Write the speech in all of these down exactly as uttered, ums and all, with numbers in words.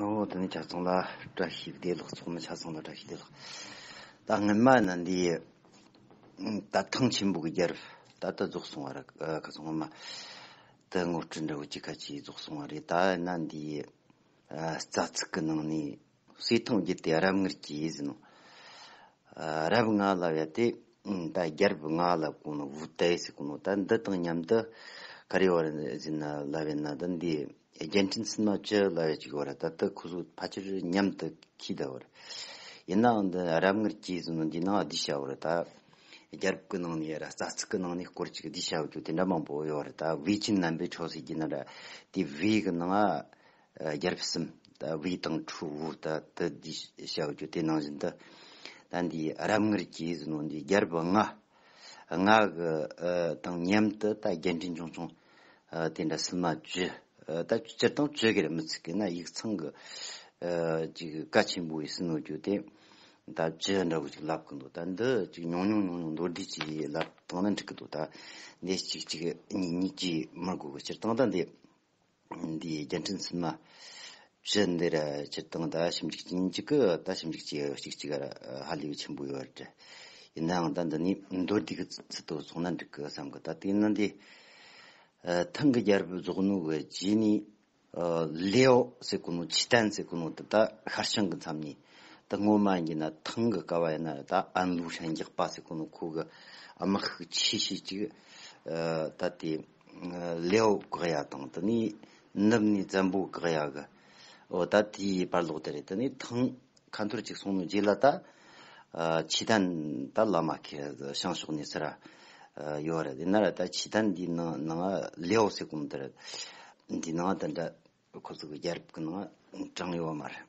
ཨོ་དེ་ནི་ཆ་ཚང་ལ་བཀྲ་ཤིས་བདེ་ལེགས། ཚོགས་མི་ཆ་ཚང་ལ་བཀྲ་ཤིས་བདེ་ལེགས། ད་སྔན་མ་ན་འདི་ད་ཐང་ཆེན་པོ་གི་རྒྱལ་རབས་ད་ལྟ་རྫོགས་སོང་བ་ར། ཁ་སང་སྔོན་མ་ད་ངོ་སྤྲོད་འདྲ་བོ་ཅིག་ཁ་ཅིག་རྫོགས་སོང་བ་རེད། ད་ན་འདི་རྩ་ཚིག་གི་ནང་ནས་གསེར་ཐང་བརྒྱུད་དེ་རབ་དངུལ་གྱིས་ཟེར་ནོ། རབ་ལྔ་ལབ་ཡ་དེ་ད་རྒྱལ་རབས་ལྔ་ལབ་གོ་ནོ། ཝུའུ་ཏའེ་ཟེར་གོ་ནོ། ད་འདི་དང་མཉམ་དུ་ག་རེ་ཡོད་རེད་ཟེར་ན་ལབ་ཡ་ན་ད་འདི་རྒྱལ་ཕྲན་སིལ་མ་བཅུ་ལབ་ཡ་ཅིག་ཡོད་རེད། ད་ད་ཁོ་ཚོ་ཕལ་ཆེར་མཉམ་དུ་ཁེལ་བསྡད་ཡོད་རེད། ཡིན་ནའང་འདི་རབ་དངུལ་གྱིས་ཟེར་ནོ་འདི་ནང་བསྡུས་བྱ་ཡོད་རེད། ད་རྒྱལ་རབས་ཀྱི་ནང་ནས་ར་རྩ་ཚིག་གི་ནང་ནས་སྐོར་ཅིག་བསྡུས་བྱ་ཡོད་རྒྱུ་དེ་འདྲ་མང་པོ་ཡོད་རེད། ད་ཝེ་ཅིན་ནན་པའི་ཁྲོ་ཟེར་གྱི་ན་ར་དེ་ཝེ་གི་ནང་རྒྱལ་རབས་གསུམ། ད་ཝེ་དང་ཁྲུའུ་ཝུའུ་ད་དེ་འདི་བྱ་རྒྱུ་དེ་ནང་བཞིན་དུ། ད་འདི་རབ་དངུལ་གྱིས་ཟེར་ནོ་འདི་རྒྱལ་རབས་ལྔ། ལྔ་གི་ཨ་དང་མཉམ་དུ་ད་རྒྱལ་ཕྲན་ཆུང་ཆུང་ཨ་དེ་འདྲ་སིལ་མ་བཅུ། ཨ་ད་སྤྱིར་བཏང་བཅུ་གི་ར་མི་ཚིག་གི་ན་ཡིག་ཚང་གི་ཨ་ཅིག་གལ་ཆེན་པོ་ཡིས་ཟེར་ནོ་རྒྱུ་དེ་ད་བཅུ་འདྲ་བོ་ཅིག་ལབ་གི་འདུག་ད་འདི་ཅིག་ཉུང་ཉུང་ཉུང་ཉུང་མདོར་བསྡུས་ཅིག་ལབ་བཏང་ན་འགྲིག་གི་འདུག་ད་འདི་གཅིག་གཅིག་གཉིས་གཉིས་ཀྱིས་མི་དགོས་གི། སྤྱིར་བཏང་ད་འདི་འདིའི་རྒྱལ་ཕྲན་སིལ་མ་བཅུ་འདི་ར་སྤྱིར་བཏང་ད་ཞིབ་འཇུག་བྱེད་མཁན་གཅིག་གི་ད་ཞིབ་འཇུག་བྱེད་གཅིག་གཅིག་ག་ར་ཧ་ལས་པའི་ཆེན་པོ་ཡོད་རེད། ཡིན་ནའང་ད་འདི་ནི་མདོར་བསྡུས་ཀྱི་ཚུལ་དུ་སོང་ན་འགྲིག་གི་བསམ་གི། ད་དེ་ནི་འདི་ཐང་གི་རྒྱལ་རབས་རྫོགས་ནོ་གི་རྗེས་ནས་ལེའོ་ཟེར་གོ་ནོ། ཆི་ཏན་ཟེར་གོ་ནོ་དེ་ད་ཤར་བྱང་གི་མཚམས་ནས་ད་སྔོན་མ་ཡིན་ན་ཐང་གི་སྐབས་ཡིན་ན་ད་ཨན་ལུའུ་ཧྲན་རྒྱག་པ་ཟེར་གོ་ནོ་ཁོ་གི་དམག་ཤུགས་ཆེ་ཤོས་ཅིག་ད་དེ་ལེའོ་བཀག་ཡ་དང་། དེ་ནས་ནུབ་ནས་ཙན་པོ་བཀག་ཡ་གི་འོ་ད་དེའི་བར་ལོགས་དེ་རེད། དེ་ནས་ཐང་ཁ་འཐོར་ཅིག་སོང་ནོ་རྗེས་ལ་ད་ཆི་ཏན་ད་བླ་མ་ཁེ་བྱང་ཕྱོགས་ནས་ཚུར་ཡོད་རེད། དེ་ན་ར་ད་ཆི་ཏན་འདིའི་ནང་ནང་ལེའོ་ཟེར་གོ་ནོ་དེ་རེད། འདི་ནང་དེ་འདྲ་ཁོ་ཚོ་གི་རྒྱལ་རབས་ཀྱི་ནང་དྲངས་ཡོད་མ་རེད།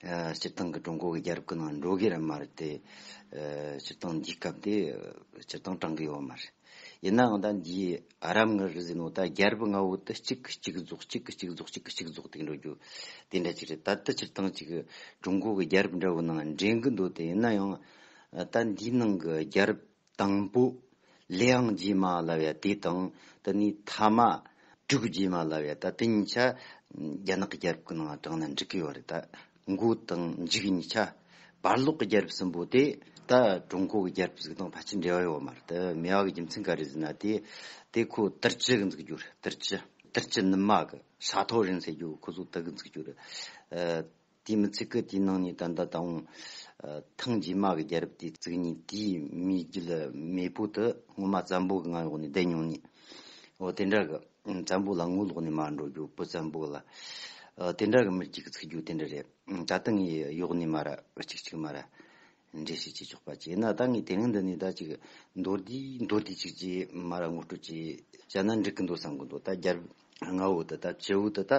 ཨ་སྤྱིར་བཏང་གི་ཀྲུང་གོ་གི་རྒྱལ་རབས་ཀྱི་ནང་འགྲོ་གི་རེད་མ་རེད་དེ། ཨ་སྤྱིར་བཏང་འདིའི་སྐབས་དེ་སྤྱིར་བཏང་དྲངས་གི་ཡོད་མ་རེད། ཡིན་ནའང་ད་འདིའི་ཨ་རབ་དངུལ་རེད་ཟེར་ནོ་ད་རྒྱལ་རབས་ལྔ་བོ་དེ་གཅིག་གི་གཅིག་རྫོགས། གཅིག་གི་གཅིག་རྫོགས། གཅིག་གི་གཅིག་རྫོགས་དེ་འགྲོ་རྒྱུ་དེ་འདྲ་ཅིག་རེད། ད་ལྟ་སྤྱིར་བཏང་ཅིག་ཀྲུང་གོ་གི་རྒྱལ་རབས་འདྲ་བོ་ནང་འདྲེན་གི་འདུག་དེ་ཡིན་ན་ཡང་ད་འདིའི་ནང་གི་རྒྱལ་རབས་དང་པོ་ལེའང་རྗེས་མ་ལབ་ཡ་དེ་དང་། དེ་ནས་ཐ་མ་དྲུག་རྗེས་མ་ལབ་ཡ་ད་དེ་གཉིས་ཆ་རྒྱ་ནག་གི་རྒྱལ་རབས་ཀྱི་ནང་དྲངས་ན་འགྲིག་གི་ཡོད་རེད། ད་མགོ་དང་མཇུག་གཉིས་ཆ་བར་ལོགས་ཀྱི་རྒྱལ་རབས་གསུམ་པོ་དེ་ད་ཀྲུང་གོ་གི་རྒྱལ་རབས་ཟིག་དང་ཕལ་ཆེར་འབྲེལ་བ་ཡོད་མ་རེད། དེ་མེད་པ་གི་རྒྱུ་མཚན་ག་རེ་ཟེར་ན་དེ་དེ་ཁོ་ཏུར་ཅི་གི་འཛུགས་རྒྱུ་རེད། ཏུར་ཅི་ཏུར་ཅི་ནུབ་མ་གི་ཧྲ་ཐོ་རིན་ཟེར་རྒྱུ་ཁོ་ཚོ་དེ་གི་འཛུགས་རྒྱུ་རེད། ཨ། དེའི་མི་ཚད་ཀྱི་དེའི་ནང་ནས་ད་ལྟ་དང་ཐང་རྗེས་མ་གི་རྒྱལ་རབས་དེ་བཙུགས་ནས་དེའི་མི་རྒྱུད་མེས་པོ་དེ་སྔོན་མ་བཙན་པོ་གི་ངང་འོག་ནས་བསྡད་མྱོང་ནས། འོ་དེ་འདྲ་གི་བཙན་པོ་ལ་ངོ་ལོག་ནས་མར་འགྲོ་རྒྱུ། བུ་བཙན་པོ་ལ། ཨ་དེ་འདྲ་གི་མི་རྒྱུད་ཀྱི་ཚིག་རྒྱུ་དེ་འདྲ་རེད། ད་ལྟ་ངས་གཡོག་ནས་མར་གཅིག་གཅིག་མར་འགྲེལ་བཤད་བྱེད་ཆོག་པ་བྱས་ན། ད་ངས་དེ་རིང་འདི་ནས་ད་ཅིག་མདོར་བསྡུས་མདོར་བསྡུས་ཅིག་ཅིག་མར་ངོ་སྤྲོད་ཅིག་བྱས་ན་འགྲིག་གི་འདུག་བསམ་གི་འདུག་ད་རྒྱལ་རབས་ལྔ་བོ་དེ་ད་བཅུ་བོ་དེ་ད་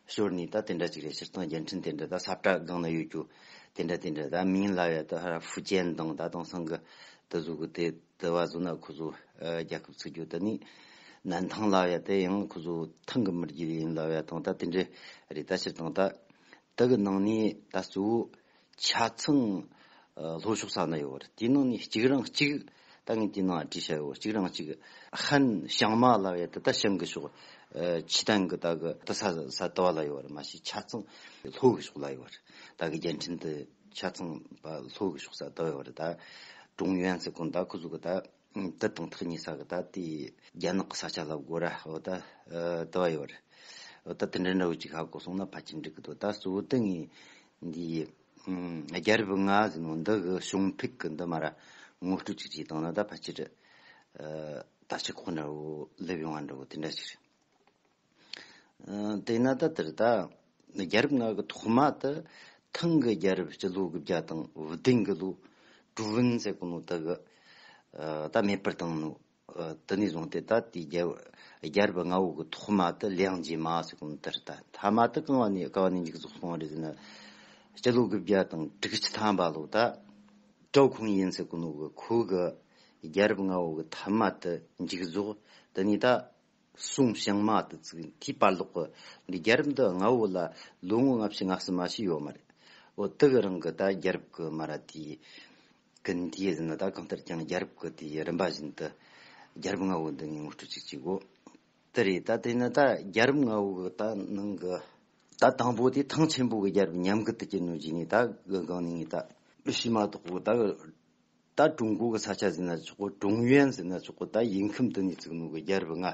ཞོར་ནས་ད་དེ་འདྲ་ཅིག་རེད། སྤྱིར་བཏང་རྒྱལ་ཕྲན་དེ་འདྲ་ད་ས་བཀྲ་སྒང་ན་ཡོད་རྒྱུ་དེ་འདྲ་དེ་འདྲ། ད་མིང་ལབ་ཡ་ད་ཧ་ར་ཧྥུ་ཅན་དང་ད་དེང་སང་གི་དེ་ཚོ་གི་དེ་དེ་བ་བཟོ་ན་ཁོ་ཚོ་ཨ་རྒྱལ་ཁབ་ཚུགས་རྒྱུ། དེ་ནས་ནན་ཐང་ལབ་ཡ་དེ་ཡང་ཁོ་ཚོ་ཐང་གི་མི་རྒྱུད་ཡིན་ལབ་ཡ་དང་ད་དེ་འདྲ་རེད། ད་སྤྱིར་བཏང་ད་དེ་གི་ནང་ནས་ད་གཙོ་བོ་ཆ་ཚང་ལྷོ་ཕྱོགས་ས་ན་ཡོད་རེད། དེའི་ནང་ནས་གཅིག་རང་གཅིག་ད་ངས་དེའི་ནང་བྲིས་བཞག་ཡོད། གཅིག་རང་གཅིག་ཧན་ཞང་མ་ལབ་ཡ་དེ་ད་ཞང་གི་ཕྱོགས། ཨ་ཆི་ཏན་གི་ད་གི་ད་ས་ས་དེ་བ་ལ་ཡོད་རེད། མ་གཞི་ཆ་ཚང་ལྷོ་གི་ཕྱོགས་ལ་ཡོད་རེད། ད་གི་རྒྱལ་ཕྲན་དེ་ཆ་ཚང་པ་ལྷོ་གི་ཕྱོགས་ས་དེ་བ་ཡོད་རེད། ད་ཀྲུང་ཡོན་ཟེར་གོ་ནོ་ད་ཁོ་ཚོ་གི་ད། དེ་དང་ཐག་ཉེ་ས་གི་ད་དེ་རྒྱ་ནག་གི་ས་ཆ་ལབ་དགོས་ར། འོ་ད་ཨ་དེ་བ་ཡོད་རེད། འོ་ད་དེ་འདྲ་འདྲ་བོ་ཅིག་ཧ་གོ་སོང་ན་ཕལ་ཆེར་འགྲིག་གི་འདུག་ད་གཙོ་བོ་དེ་ངས་འདི་ཨ་རྒྱལ་རབས་ལྔ་ཟེར་ནོ་འདི་གི་བྱུང་འཕེལ་གི་འདི་མར་ངོ་སྤྲོད་ཅིག་བྱས་བཏང་ན་ད་ཕལ་ཆེར་ཨ་ད་ཕྱི་ཁོག་འདྲ་བོ་ལེབ་ཡོང་བ་འདྲ་བོ་དེ་འདྲ་ཞིག་རེད། ཨ་དེས་ན་ད་དེར་ད་རྒྱལ་རབས་ལྔ་གི་ཐོག་མ་དེ་ཐང་གི་རྒྱལ་རབས་སྤྱི་ལོ་དགུ་བརྒྱ་དང་བདུན་གི་ལོ་ཀྲུའུ་ཝུན་ཟེར་གོ་ནོ་དེ་གི་ཨ་ད་མེ་སྤར་བཏང་ནོ། ཨ་དེ་ནས་བཟུང་སྟེ་ད་དེའི་རྒྱལ་རྒྱལ་རབས་ལྔ་བོ་གི་ཐོག་མ་དེ་ལེའང་རྗེས་མ་ཟེར་གོ་ནོ་དེ་རེད། ད་ཐ་མ་དེ་གང་བ་ནས་ག་བ་ནས་མཇུག་རྫོགས་སོང་བ་རེད་ཟེར་ན། སྤྱི་ལོ་དགུ་བརྒྱ་དང་དྲུག་ཅུ་ཐམ་པ་ལོ་ད་ཀྲའོ་ཁུང་ཡིན་ཟེར་གོ་ནོ་གི་ཁོ་གི་རྒྱལ་རབས་ལྔ་བོ་གི་ཐ་མ་དེ་མཇུག་རྫོགས། དེ་ནས་ད། སུང་ཞང་མ་དེ་བཙུགས། དེའི་བར་ལོག་གི་འདི་རྒྱལ་རབས་འདི་ལྔ་བོ་ལ་ལོ་ངོ་ལྔ་བཅུ་ང་གསུམ་མ་ཞིག་ཡོད་མ་རེད། འོ་དེ་གི་རིང་གི་ད་རྒྱལ་རབས་ཀྱི་མ་ར་དེའི་ཀུན་དེའི་ཟིན་ན་ད་གང་ལྟར་ཀྱང་རྒྱལ་རབས་ཀྱི་དེའི་རིམ་པ་བཞིན་དུ་རྒྱལ་རབས་ལྔ་བོ་འདི་ངས་ངོ་སྤྲོད་ཅིག་བྱེད་དགོས། དེ་རེད། ད་དེ་ནི་ད་རྒྱལ་རབས་ལྔ་བོ་གི་ད་ནང་གི་ ད་དང་པོ་དེ་ཐང་ཆེན་པོ་གི་རྒྱལ་རབས་ཉམས་རྒུད་དུ་གྱུར་ནོ་གྱིས་ནི། ད་གང་ནས་ད་ཤི་མ་ཐག་གོ་ད་ད་ཀྲུང་གོ་གི་ས་ཆ་ཟེར་ན་ཆོག་གོ། ཀྲུང་ཡོན་ཟེར་ན་ཆོག་གོ། ད་ཡིན་ཁམས་དུ་ནས་བཙུགས་ནོ་གི་རྒྱལ་རབས་ལྔ།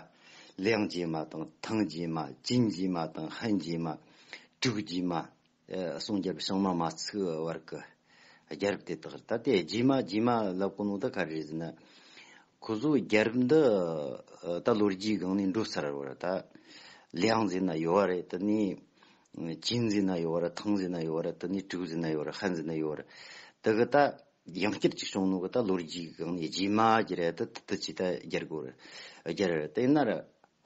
ལིའང་རྗེས་མ་དང་ཐང་རྗེས་མ། ཅིན་རྗེས་མ་དང་ཧན་རྗེས་མ། ཀྲུའུ་རྗེས་མ། ཨ་སུང་རྒྱལ་པོ་ཞང་མ་མ་ཚིག་བར་གི་རྒྱལ་རབས་དེ་དག་རེད། ད་དེ་རྗེས་མ་རྗེས་མ་ལབ་གོ་ནོ་ད་ག་རེ་རེད་ཟེར་ན། ཁོ་ཚོ་རྒྱལ་རབས་འདི་ཨ་ད་ལོ་རྒྱུས་སྒང་ནས་འགྲོ་ཚར་བ་རེད། ད་ལིའང་ཟེར་ན་ཡོད་བ་རེད། དེ་ནས་ཅིན་ཟེར་ན་ཡོད་བ་རེད། ཐང་ཟེར་ན་ཡོད་བ་རེད། དེ་ནས་ཀྲུའུ་ཟེར་ན་ཡོད་བ་རེད། ཧན་ཟེར་ན་ཡོད་བ་རེད། དེ་གི་ད་ཡང་བསྐྱར་ཅིག་བྱུང་ནོ་གི་ད་ལོ་རྒྱུས་སྒང་ནས་རྗེས་མ་གི་རེད། ད་དེ་དེ་ཅི་ད་རྒྱལ་དགོས་རེད། རྒྱལ་རེད། དེ་ཡིན་ན་ར་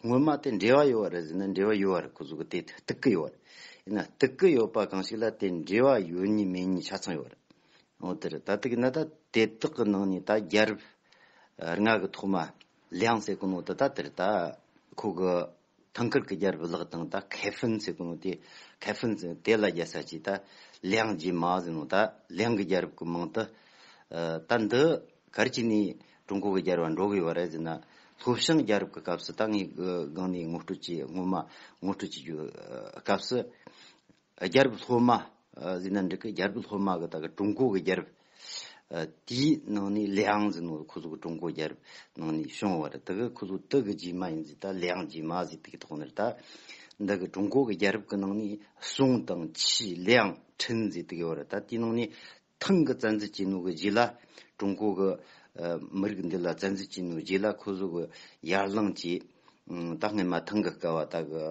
སྔོན་མ་དེ་འབྲེལ་བ་ཡོད་བ་རེད་ཟེར་ན་འབྲེལ་བ་ཡོད་བ་རེད། ཁོ་ཚོ་གི་དེ་གཏུག་གི་ཡོད་བ་རེད། ཡིན་ན་གཏུག་གི་ཡོད་པ་གང་ཞིག་ལ་དེ་འབྲེལ་བ་ཡོད་ཉིད་མེད་ཉིད་ཆ་ཚང་ཡོད་བ་རེད། འོ་དེ་རེད། ད་དེ་གི་ན་ད་དེ་དག་གི་ནང་ནས་ད་རྒྱལ་རབས་ལྔ་གི་ཐོག་མ་ལིའང་ཟེར་གོ་ནོ་དེ་ད་དེ་རེད། ད་ཁོ་གི་ཐང་དཀར་གི་རྒྱལ་རབས་ལག་དང་ད་ཁེ་ཧྥིན་ཟེར་གོ་ནོ་དེ། ཁེ་ཧྥིན་ཟེར་དེ་ལ་རྒྱལ་ས་ཅིག་ད་ལིའང་རྗེས་མ་ཟེར་ནོ། ད་ལིའང་གི་རྒྱལ་རབས་གི་མིང་དེ་ད་འདི་ག་རེ་བྱས་ནས་ཀྲུང་གོ་གི་རྒྱལ་རབས་འགྲོ་གི་ཡོད་རེད་ཟེར་ན། ལྷོ་བྱང་རྒྱལ་རབས་ཀྱི་སྐབས་སུ། ད་ངས་སྒང་ནས་ངོ་སྤྲོད་བྱས། སྔོན་མ་ངོ་སྤྲོད་བྱེད་རྒྱུ་སྐབས་སུ། རྒྱལ་རབས་སློབ་མ་ཟེར་ན་འགྲིག་གི། རྒྱལ་རབས་སློབ་མ་གི་ད་གི་ཀྲུང་གོ་གི་རྒྱལ་རབས་དེའི་ནང་ནས་ལིའང་ཟེར་ནོ་ཁོ་ཚོ་གི་ཀྲུང་གོ་རྒྱལ་རབས་ནང་ནས་བྱུང་བ་རེད། ད་གི་ཁོ་ཚོ་དེ་གི་རྗེས་མ་ཡིན་ཟེར། ད་ལིའང་རྗེས་མ་ཟེར་དེ་གི་ཐོག་ནས་རེད། ད་འདི་གི་ཀྲུང་གོ་གི་རྒྱལ་རབས་ཀྱི་ནང་ནས་སུང་དང་ཆི་ལིའང་ཁྲིན་ཟེར་དེ་གི་ཡོད་རེད། ད་དེའི་ནང་ནས་ཐང་གི་བཙན་འཛུལ་བྱས་ནོ་གི་རྗེས་ལ། ཀྲུང་གོ་གི་ཨ་མི་རིགས་འདི་ལ་བཙན་འཛུལ་བྱས་ནོ་རྗེས་ལ། ཁོ་ཚོ་གི་ཡར་ལངས་ཀྱིས། ཨ་ད་སྔོན་མ་ཐང་གི་སྐབས་བ་ད་གི་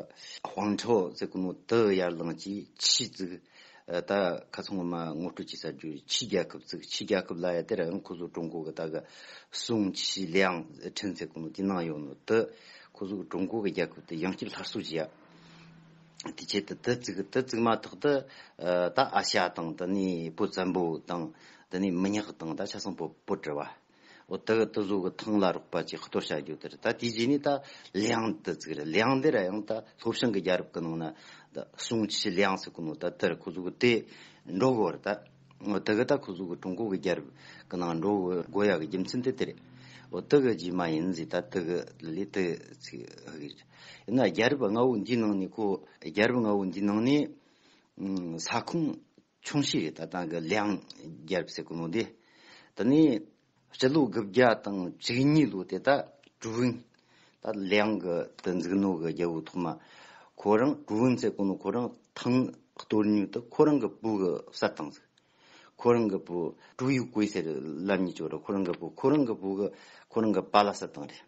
ཧུང་ཁྲའོ་ཟེར་གོ་ནོ་དེ་ཡར་ལངས་ཀྱིས་ཆི་བཙུགས། ཨ་ད་ཁ་སང་སྔོན་མ་ངོ་སྤྲོད་བྱས་ཚར་རྒྱུ་ཆི་རྒྱལ་ཁབ་བཙུགས། ཆི་རྒྱལ་ཁབ་ལབ་ཡ་དེ་ར་ཡང་ཁོ་ཚོ་ཀྲུང་གོ་གི་ད་གི་སུང་ཆི་ལིའང་ཁྲིན་ཟེར་གོ་ནོ་དེའི་ནང་ཡོད་ནོ་དེ། ཁོ་ཚོ་གི་ཀྲུང་གོ་གི་རྒྱལ་ཁབ་དེ་ཡང་བསྐྱར་སླར་གསོ་བྱས་ཡ། དེ་ཆེད་དུ་དེ་བཙུགས། དེ་བཙུགས་མ་ཐག་ཏུ་ཨ་ད་ཨ་ཤ་དང་། དེ་ནས་བོད་བཙན་པོ་དང་། དེ་ནས་མི་ཉག་དང་། ད་ཆ་ཚང་བོད་བོད་བྲལ་བ། འོ་དེ་དེ་ཚོ་གི་ཐང་ལ་རོགས་པ་ཅིག་གཏོར་བྱ་རྒྱུ་དེ་རེད། ད་དེའི་རྗེས་ནས་ད་ལིའང་དེ་བཙུགས་རེད། ལིའང་དེ་ར་ཡང་ད་ལྷོ་བྱང་གི་རྒྱལ་རབས་ཀྱི་ནང་ན་ད་སུང་ཆི་ལིའང་ཟེར་གོ་ནོ་ད་དེར་ཁོ་ཚོ་གི་དེ་འགྲོ་གི་ཡོད་རེད། ད་འོ་དེ་གི་ད་ཁོ་ཚོ་གི་ཀྲུང་གོ་གི་རྒྱལ་རབས་ཀྱི་ནང་འགྲོ་དགོས་ཡ་གི་རྒྱུ་མཚན་དེ་དེ་རེད། འོ་དེ་གི་རྗེས་མ་ཡིན་ཟེར། ད་དེ་གི་ལས་དེ་ཚིག་ཧ་གི་རེད། ཡིན་ན་རྒྱལ་རབས་ལྔ་བོ་འདིའི་ནང་ནས། ཁོ་རྒྱལ་རབས་ལྔ་བོ་འདིའི་ནང་ནས་ཨ་ས་ཁོངས་ཆུང་ཤོས་རེད། ད་ད་གི་ལིའང་རྒྱལ་རབས་ཟེར་གོ་ནོ་འདི། དེ་ནས་སྤྱི་ལོ་དགུ་བརྒྱ་དང་བཅུ་གཉིས་ལོ་དེ་ད་ཀྲུའུ་ཝུན། ད་ལིའང་གི་དེ་འཛུགས་ནོ་གི་རྒྱལ་པོ་ཐོག་མ། ཁོ་རང་ཀྲུའུ་ཝུན་ཟེར་གོ་ནོ་ཁོ་རང་ཐང་གཏོར་ནོ་དེ་ཁོ་རང་གི་བུ་གིས་བསད་བཏང་ཟིག་ཁོ་རང་གི་བུ་ཀྲུའུ་ཡུས་ཀུའེ་ཟེར་ལབ་ནི་ཅིག་ཡོད་རེད། ཁོ་རང་གི་བུ། ཁོ་རང་གི་བུ་གིས་ཁོ་རང་གི་པཱ་ལགས་བསད་བཏང་རེད།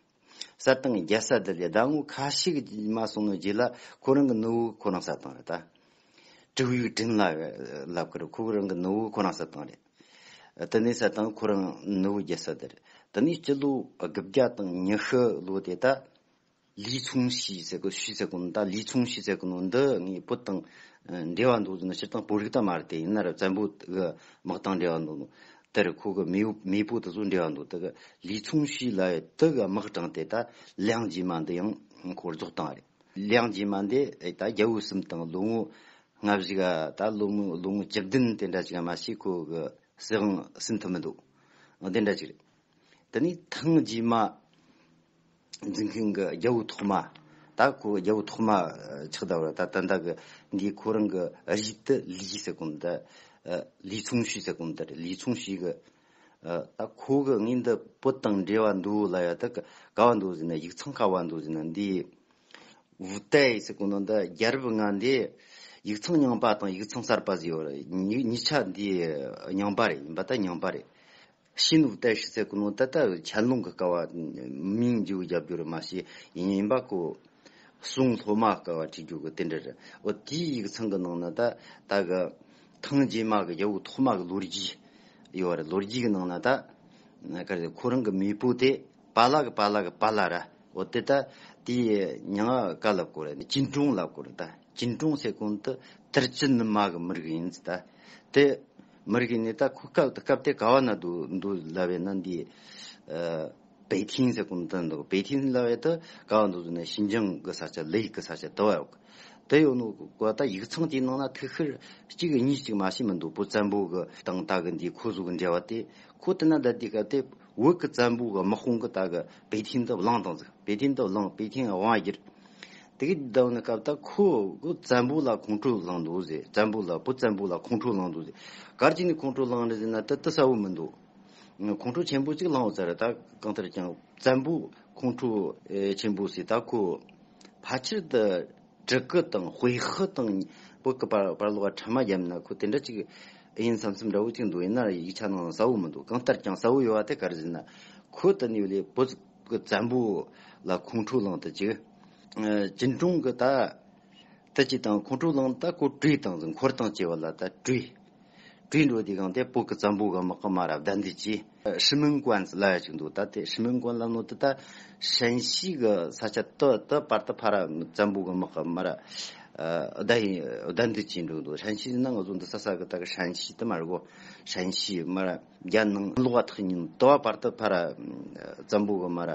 བསད་བཏང་རྒྱལ་ས་དེ་ལས་ཟླ་ངོ་ཁ་ཤས་ཀྱི་མ་སོང་ནོ་རྗེས་ལ་ཁོ་རང་གི་ནུ་བོ་ཁོ་རང་བསད་བཏང་རེད། ད་ཀྲུའུ་ཡུས་ཀྲིན་ལབ་ལབ་ཀྱི་རེད། ཁོ་རང་གི་ནུ་བོ་ཁོ་རང་བསད་བཏང་རེད། དེ་ནས་བསད་བཏང་། ཁོ་རང་ནུ་བོ་རྒྱལ་ས་དེ་རེད། དེ་ནས་སྤྱི་ལོ་དགུ་བརྒྱ་དང་ཉི་ཤུ་ལོ་དེ་ད། ལི་ཚུང་ཤི་ཟེར་གོ། ཤི་ཟེར་གོ་ནོ། ད་ལི་ཚུང་ཤི་ཟེར་གོ་ནོ་འདི་ངའི་བོད་དང་འབྲེལ་བ་འདུག་ཟེར་ན་སྤྱིར་བཏང་བོད་རིགས་ད་མ་རེད་དེ། ཡིན་ན་ར་བཙན་པོ་གི་དམག་དང་འབྲེལ་བ་འདུག་ནོ། དེར་ཁོ་གི་མེས་མེས་པོ་དེ་ཚོ་འབྲེལ་བ་འདུག་དེ་གི་ལི་ཚུང་ཤི་ལ་དེ་གི་དམག་དྲངས་ཏེ་ད་ལིའང་རྗེས་མ་འདི་ཡང་ཁོ་རྫོགས་བཏང་རེད། ལིའང་རྗེས་མ་འདི་ད་རྒྱལ་པོ་གསུམ་དང་ལོ་ངོ་ལྔ་བཞི་ག་ད་ལོ་ངོ་ལོ་ངོ་བཅུ་བདུན་དེ་འདྲ་ཅིག་ག་མ་ཤི་ཁོ་གི་སྲིད་དབང་ཟིན་ཐུབ་མི་འདུག་འདི་འདྲ་ཅིག་རེད། དེ་ནས་ཐང་རྗེས་མ་འཛིན་མཁན་གྱི་རྒྱལ་པོ་ཐོག་མ། ད་ཁོ་རྒྱལ་པོ་ཐོག་མ་ཆགས་བསྡད་པ་རེད། ད་ད་ལྟ་གི་འདི་ཁོ་རང་གི་རུས་དེ་ལི་ཟེར་གོ་ནོ་ད། ལི་ཚུང་ཤི་ཟེར་གོ་ནོ་ད་རེད། ལི་ཚུང་ཤི་གི། ད་ཁོ་གི་ངས་འདི་བོད་དང་འབྲེལ་བ་འདུག་ལབ་ཡ་ད་ག་བ་འདུག་ཟེར་ན། ཡིག་ཚང་ག་བ་འདུག་ཟེར་ན། འདི་ཝུ་ཏའི་ཟེར་གོ་ནོ་ད་རྒྱལ་རབས་ལྔ་འདི་ཡིག་ཚང་རྙིང་པ་དང་ཡིག་ཚང་གསར་པ་ཟེར་ཡོད་རེད། གཉིས་གཉིས་ཆ་འདི་རྙིང་པ་རེད། ཡིན་པ་ད་རྙིང་པ་རེད། ཤིན་ཝུ་ཏའི་ཧྲི་ཟེར་གོ་ནོ་ད་ད་ཆན་ལུང་གི་སྐབས་བ་མིང་བརྗེ་བོ་རྒྱབ་རྒྱུ་རེད་མ་གཞི། ཡིན་ཡིན་པ་ཁོ་སུང་སློབ་མ་སྐབས་བ་བྲིས་རྒྱུ་གི་དེ་འདྲ་རེད། འོ་དེའི་ཡིག་ཚང་གི་ནང་ན་ད་ད་གི་ཐང་རྗེས་མ་གི་རྒྱལ་པོ་ཐོག་མ་གི་ལོ་རྒྱུས་ཡོད་རེད། ལོ་རྒྱུས་གི་ནང་ན་ད་ག་རེ་ཁོ་རང་གི་མེས་པོ་དེ་པཱ་ལགས་གི་པཱ་ལགས་གི་པཱ་ལགས་ར། འོ་དེ་ད་དེའི་མྱིང་ང་ག་ལབ་དགོས་རེད། ཅིན་ཀྲུང་ལབ་དགོས་རེད། ད་ཅིན་ཀྲུང་ཟེར་གོ་ནོ་ད་ཏིར་ཅི་ནུ་མ་གི་མི་རིགས་ཡིན་ཟེར། ད་དེ་མི་རིགས་ནི་ད་ཁོ་སྐབས་སྐབས་དེ་ག་བ་ན་འདུག་འདུག་ལབ་ཡིན་ན་འདི། ཨ་པེ་ཐིན་ཟེར་གོ་ནོ་ད་འདུག་པེ་ཐིན་ལབ་ཡ་ད་ག་བ་འདུག་ཟེར་ན་ཤིན་ཅང་གི་ས་ཆ་ལི་ཡུལ་གི་ས་ཆ་དེ་བ་ཡོད་གི། དེ་ཡོད་ནོ་གོ་ད་ཡིག་ཚང་དེའི་ནང་ན་ཐིག་ཤར་གཅིག་གཉིས་གཅིག་མ་ཤེས་མི་འདུག་བོད་བཙན་པོ་གི་དང་ད་གི་འདི་ཁོ་ཚོ་གི་འབྲེལ་བ་དེ། ཁོ་དེ་ན་ད་འདི་སྐབས་དེ་བོད་གི་བཙན་པོ་གི་དམག་དཔུང་གི་ད་གི་པེ་ཐིན་དུ་བླངས་བཏང་ཟིག་པེ་ཐིན་དུ་བླངས། པེ་ཐིན་དབང་བསྒྱུར། དེ་གི་ཟླ་བ་ནི་སྐབས་ད་ཁོ་གི་བཙན་པོ་ལ་ཁོང་ཁྲོ་ལངས་འདུག་ཟེར། བཙན་པོ་ལ་བུ་བཙན་པོ་ལ་ཁོང་ཁྲོ་ལངས་འདུག་ཟེར། གར་གྱིས་ནི་ཁོང་ཁྲོ་ལངས་རེད་ཟེར་ན་དེ་དེ་གསལ་བོ་མི་འདུག། ཁོང་ཁྲོ་ཆེན་པོ་ཅིག་ལངས་ཡོད་ས་རེད། ད་གང་ལྟར་ཀྱང་བཙན་པོ་ཁོང་ཁྲོ་ཆེན་པོ་ཟེར། ད་ཁོ་ཕལ་ཆེར་དུ་དྲུ་གུ་དང་དཔེ་ཤི་དང་བོད་ཀྱི་བར་བར་ལོགས་ཕྲ་མ་བརྒྱབ་ན་ཁོ་དེ་འདྲ་ཅིག་ཡིན་བསམ་བསམ་འདྲ་བོ་ཅིག་འདུག། ཡིན་ན་ཡིག་ཆ་ནང་གསལ་བོ་མི་འདུག། གང་ལྟར་ཀྱང་གསལ་བོ་ཡོད་པ་དེ་ག་རེ་ཟེར་ན། ཁོ་དེ་ནས་ལས་བོད་ཀྱི་བཙན་པོ་ལ་ཁོང་ཁྲོ་ལངས་ཏེ་ཅིག། ཅིན་ཀྲུང་གི་ད་ད་ཅི་དང་ཁོང་ཁྲོ་ལངས། ད་ཁོ་བྲོས་བཏང་ཟིག། འཁོར་དང་བཅས་པ་ལ་ད་བྲོས། བྲོས་འགྲོ་དུས་གང་དེ་བོད་ཀྱི་བཙན་པོ་གི་དམག་གི་མར་བདའ་འདུལ་གྱིས། ཧྲི་མིན་ཀོན་ལབ་ཡ་ཅིག་འདུག། ད་དེ་ཧྲི་མིན་ཀོན་ལབ་ནོ་དེ་ད་ཧྲན་ཤིས་གི་ས་ཆ་དེ་དེ་བར་དུ་ཕར་བཙན་པོ་གི་དམག་གི་མར་བདའ་ཡིན་བདའ་འདུལ་གྱིས་འགྲོ་འདུག། ཧྲན་ཤིས་ན་ང་ཚོ་འདི་ས་ས་གི་ད་གི་ཧྲན་ཤིས་དེ་མར་གོ། ཧྲན་ཤིས་མར་རྒྱ་ནང་ལོགས་ཐག་ཉིན་དེ་བ་བར་དུ་ཕར་བཙན་པོ་གི་མར་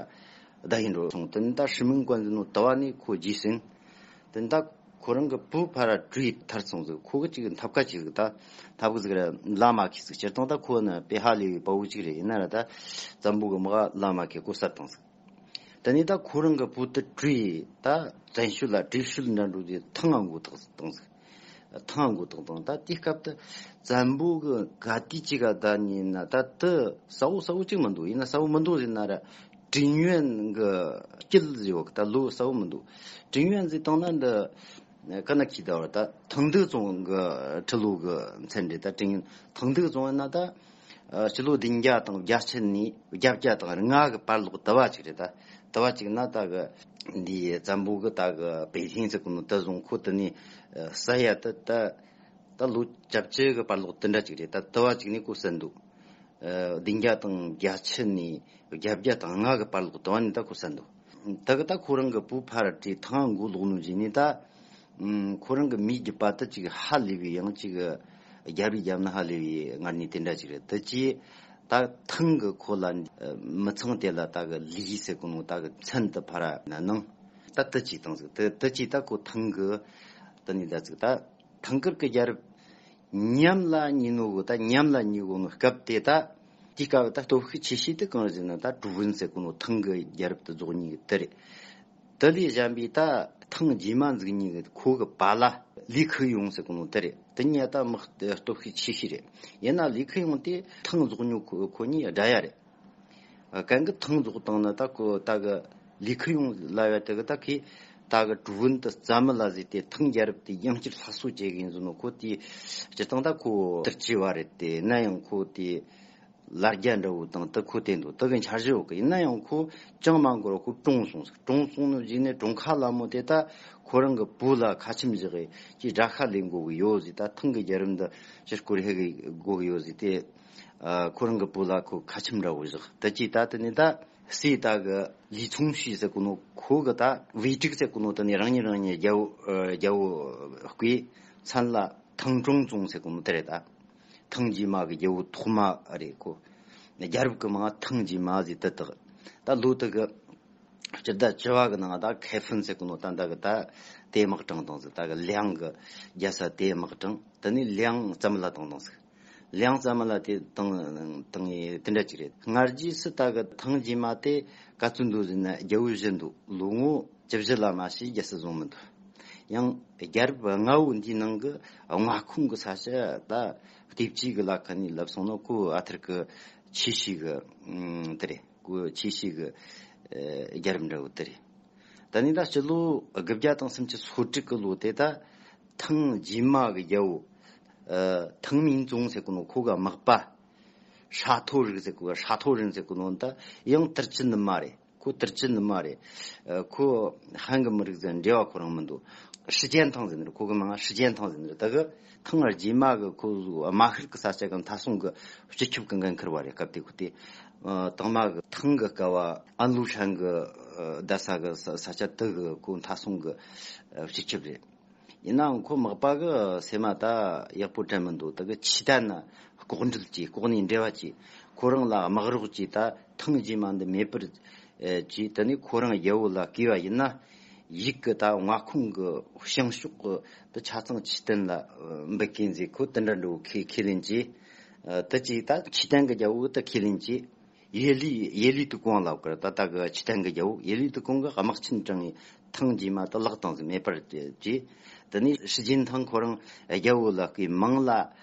བདའ་ཡིན་འགྲོ་སོང་། དེ་ནི་ད་ཧྲི་མིན་ཀོན་ཟེར་ནོ་དེ་བ་ནི་ཁོ་རྗེས་ཟིན། དེ་ནི་ད་ཁོ་རང་གི་བུ་ཕར་བྲོས་ཐར་སོང་ཟིག། ཁོ་གི་ཅིག་འཐབ་ཁ་ཅིག་ཟིག། ད་འཐབ་གི་ཟིག་ར་ལ་མ་ཁི་ཟིག། སྤྱིར་བཏང་ད་ཁོ་ནི་དཔེ་ཧ་ལས་པའི་དཔའ་བོ་ཅིག་རེད། ཡིན་ན་ར་ད་བཙན་པོ་གི་དམག་ལ་མ་ཁི་ཁོ་བསད་བཏང་ཟིག། དེ་ནས་ད་ཁོ་རང་གི་བུ་དེ་བྲོས་ད་བཙན་ཤོད་ལ་བྲོས་ཤོད་འདྲ་འགྲོ་དུས་ཐང་ང་མགོ་བཏགས་བཏང་ཟིག། ཐང་མགོ་བཏགས་བཏང་། ད་དེའི་སྐབས་དུ་བཙན་པོ་གི་ག་དུས་ཅིག་ག་ད་ཉིན་ན་ད་དེ་གསལ་བོ་གསལ་བོ་ཅིག་མི་འདུག། ཡིན་ན་གསལ་བོ་མི་འདུག་ཟེར་ན་ར་ཀྲིན་ཡོན་གི་སྐྱིད་ཟེར་བ་གི་ད་ལོ་གསལ་བོ་མི་འདུག། ཀྲིན་ཡོན་ཟེར་བཏང་ན་འདི་ཀ་ན་ཁི་ད་བར་ད་ཐང་འདུས་རྫོང་གི་ཁྲི་ལོ་གི་མཚན་རེད། ད་ཀྲིན་ཡོན་ཐང་འདུས་རྫོང་ཡིན་ན་ད་ཨ་སྤྱི་ལོ་བདུན་བརྒྱ་དང་བརྒྱད་ཅུ་ནས་བརྒྱད་བརྒྱ་དང་ལྔ་གི་བར་ལོགས་དུ་བ་ཅིག་རེད། ད་དུ་བ་ཅིག་ན་ད་གི་འདི་བཙན་པོ་གི་ད་གི་པེ་ཧིང་ཟེར་གོ་ནོ་ད་རྫོང་ཁོ་དེ་ནས་ཨ་ས་ཡ་ད་ད་ད་ལོ་བརྒྱད་ཅུ་གི་བར་ལོགས་དེ་འདྲ་ཅིག་རེད། ད་དུ་བ་ཅིག་ནས་ཁོ་བསད་འདུག། ཨ་བདུན་བརྒྱ་དང་བརྒྱད་ཅུ་ནས་བརྒྱད་བརྒྱ་དང་ལྔ་གི་བར་ལོགས་དུ་བ་ནས་ད་ཁོ་བསད་འདུག། ད་གི་ད་ཁོ་རང་གི་བུ་ཕར་བྲོས་ཐང་མགོ་ལོག་ནོ་ཞིག་ནས་ད། ཨུམ། ཁོ་རང་གི་མིའི་རྒྱུད་པ་དེ་ཅིག་ཧ་ལས་པའི་ཡང་ཅིག་རྒྱལ་པོའི་རྒྱབ་ན་ཧ་ལས་པའི་ངར་ནི་དེ་འདྲ་ཅིག་རེད། དེ་ཅིག་ད་ཐང་གི་ཁོ་ལ་མི་ཚང་དེ་ལ་ད་གི་ལི་ཟེར་གོ་ནོ་ད་གི་མཚན་དུ་ཕར་ན་ནང་ད་དེ་ཅིག་བཏང་ཟིག། དེ་དེ་ཅིག་ད་ཁོ་ཐང་གི་དེ་ནི་ད་ཅིག་ད་ཐང་དཀར་གི་རྒྱལ་རབས་ཉམས་ལ་ཉེ་ནོ་གི་ད་ཉམས་ལ་ཉེ་གོ་ནོ་སྐབས་དེ་ད་དེའི་སྐབས་ད་སྟོབས་ཤུགས་ཆེ་ཤོས་དེ་གང་རེད་ཟེར་ན་ད་གྲུ་ཝུན་ཟེར་གོ་ནོ་ཐང་གི་རྒྱལ་རབས་དེ་རྫོགས་ཉིན་གི་དེ་རེད། དེ་ལས་གཞན་པའི་ད་ཐང་རྗེས་མ་འཛུགས་མཁན་གི་ཁོ་གི་པཱ་ལགས་ལི་ཁི་ཡུང་ཟེར་གོ་ནོ་དེ་རེད། དེ་གཉིས་ད་དམག་སྟོབས་ཤུགས་ཆེ་ཤོས་རེད། ཡིན་ན་ལི་ཁི་ཡུང་དེ་ཐང་རྫོགས་མྱོང་ཁོ་ཁོ་གཉིས་དགྲ་ཡ་རེད། གན་གི་ཐང་རྫོགས་བཏང་ན་ད་ཁོ་ད་གི་ལི་ཁི་ཡུང་ལབ་ཡ་དེ་གི་ད་ཁི་ད་གི་གྲུ་ཝུན་དུ་རྩ་མི་ལ་ཟེར་ཏེ་ཐང་རྒྱལ་རབས་དེ་ཡང་བསྐྱར་སླར་གསོ་བྱེད་གི་ཡིན་ཟེར་ནོ། ཁོ་དེ་སྤྱིར་བཏང་ད་ཁོ་དར་ཆེ་བ་རེད། དེ་ན་ཡང་ཁོ་དེ། ལར་རྒྱ་འདྲ་བོ་དང་དུ་ཁོ་བསྟན་འདུག། དུ་གི་འཆར་གཞི་འོག་གི་ཡིན་ན་ཡང་ཁོ་ཅང་མ་འགོར་ཁོ་གྲོངས་སོང་ཟིག། གྲོངས་སོང་ནོ་གཞིག་ནས་གྲོངས་ཁ་ལ་མོ་དེ་ད་ཁོ་རང་གི་བུ་ལ་ཁ་ཆེམས་བཞག་གི་ཅི་དགྲ་ཤ་ལེན་དགོས་གི་ཡོད་ཟིག། ད་ཐང་གི་རྒྱལ་རབས་འདི་ཕྱིར་སྐོར་ཧེ་གི་དགོས་གི་ཡོད་ཟིག། དེ་ཨ་ཁོ་རང་གི་བུ་ལ་ཁོ་ཁ་ཆེམས་འདྲ་བོ་བཞག། དེ་ཅི་ད་དེ་ནས་ད་སྲས་ད་གི་ལི་ཚུང་ཤི་ཟེར་གོ་ནོ་ཁོ་གི་ད་བེ་ཀྲིག་ཟེར་གོ་ནོ་དེ་ནས་རང་ཉིད་རང་ཉིད་རྒྱལ་བོ་ཨ་རྒྱལ་བོ་བསྐོས་མཚན་ལ། ཐང་ཀྲུང་ཙུང་ཟེར་གོ་ནོ་དེ་རེད་ད། ཐང་རྗེས་མ་གི་རྒྱལ་བོ་ཐོག་མ་རེད་ཁོ། རྒྱལ་རབས་ཀྱི་མིང་ཐང་རྗེས་མ་ཟེར་དེ་དག། ད་ལོ་དེ་གི་སྤྱི་ཟླ་བཅུ་བ་གི་ནང་ད་ཁེ་ཧྥུན་ཟེར་གོ་ནོ་ད་འདི་གི་ད་དེ་དམག་དྲངས་དང་ཟིག། ད་གི་ལིའང་གི་རྒྱལ་ས་དེ་དམག་དྲངས། དེ་ནས་ལིའང་རྩ་མེད་ལ་བཏང་དང་ཟིག། ལིའང་རྩ་མེད་ལ་དེ་བཏང་བཏང་ཡི་དེ་འདྲ་ཅིག་རེད། སྔ་རྗེས་སུ་ད་གི་ཐང་རྗེས་མ་དེ་ག་ཚོད་འདུག་ཟེར་ན་རྒྱལ་བོ་བཞི་འདུག། ལོ་ངོ་བཅུ་བཞི་ལ་མ་ཞིག་རྒྱལ་སྲིད་བཟུང་མི་འདུག། ཡང་རྒྱལ་རབས་ལྔ་བོ་འདིའི་ནང་གི་མངའ་ཁོངས་ཀྱི་ས་ཆ་ད་ལྟེབ་ཅིག་གི་ལ་ཁ་ནས་ལབ་སོང་ན་ཁོ་ཨ་ཐར་གི་ཆེ་ཤོས་གི་ཨུམ་དེ་རེད། ཁོ་ཆེ་ཤོས་གི་ཨེ་རྒྱལ་རབས་འདྲ་བོ་དེ་རེད། ད་ནི་ད་སྤྱི་ལོ་དགུ་བརྒྱ་དང་སུམ་ཅུ་སོ་དྲུག་གི་ལོ་དེ་ད་ཐང་རྗེས་མ་གི་རྒྱལ་བོ་ཨེ་ཐང་མིན་ཙུང་ཟེར་གོ་ནོ་ཁོ་གི་དམག་པ། ཧྲ་ཐོ་རིག་ཟེར་གོ་ཧྲ་ཐོ་རིན་ཟེར་གོ་ནོ་ད་ཡང་ཏིར་ཅི་ནི་མ་རེད། ཁོ་ཏིར་ཅི་ནི་མ་རེད། ཨ་ཁོ་ཧན་གི་མི་རིགས་ཟེར་འབྲེལ་བ་ཁོ་རང་མི་འདུག། ཧྲི་ཅན་ཐང་ཟེར་ནི་རེད། ཁོ་གི་མིང་ཧྲི་ཅན་ཐང་ཟེར་ནི་རེད། ད་གི་ཐང་རྗེས་མ་གི་ཁོ་རྨ་ཤུལ་གི་ས་ཆ་གི་མཐའ་སྲུང་གི་སྤྱི་ཁྱབ་གི་འགན་འཁུར་བ་རེད། སྐབས་དེ་ཁོ་དེ་ཨ་དང་མ་གི་ཐང་གི་སྐབས་བ་ཨན་ལུ་ཧྲན་གི་ཨ་རྡ་ས་གི་ས་ས་ཆ་དེ་གི་ཁོ་མཐའ་སྲུང་གི་ཨ་སྤྱི་ཁྱབ་རེད། ཡིན་ནའང་ཁོ་མག་པ་གི་སེམས་མ་ད་ཡག་པོ་དྲན་མི་འདུག། ད་གི་ཆི་ཏན་ན་ལྐོག་འབྲེལ་གྱིས་ལྐོག་ནས་འབྲེལ་བ་གྱིས་ཁོ་རང་ལ་དམག་རོགས་ཀྱིས་ད་ཐང་རྗེས་མ་འདི་མེད་པར་ཨེ་གྱིས། དེ་ནས་ཁོ་རང་རྒྱལ་བོ་ལ་བསྐོས་པ་ཡིན་ན་ཡིག་གི་ད་མངའ་ཁོངས་གི་བྱང་ཕྱོགས་གི་ད་ཆ་ཚང་ཆི་ཏན་ལ་ཨེ་འབུལ་གིན་ཟེར། ཁོ་དེ་འདྲ་འདྲ་བོ་ཁས་ཁས་ལེན་གྱིས། ཨེ་ད་ཅིག་ད་ཆི་ཏན་གི་རྒྱལ་བོ་ད་ཁས་ལེན་གྱིས། ཡེ་ལི་ཡེ་ལི་ཏུ་ཀོང་ལབ་ཀར་ད་ད་གི་ཆི་ཏན་གི་རྒྱལ་བོ་ཡེ་ལི་ཏུ་ཀོང་གི་དམག་ཆེན་དྲངས་ཡིན། ཐང་རྗེས་མ་དེ་བརླག་བཏང་ཟིག་མེད་པར་བྱས། དེ་ནས་ཧྲི་ཅིན་ཐང་ཁོ་རང་རྒྱལ་པོ་ལ་བསྐོས། མིང་ལ་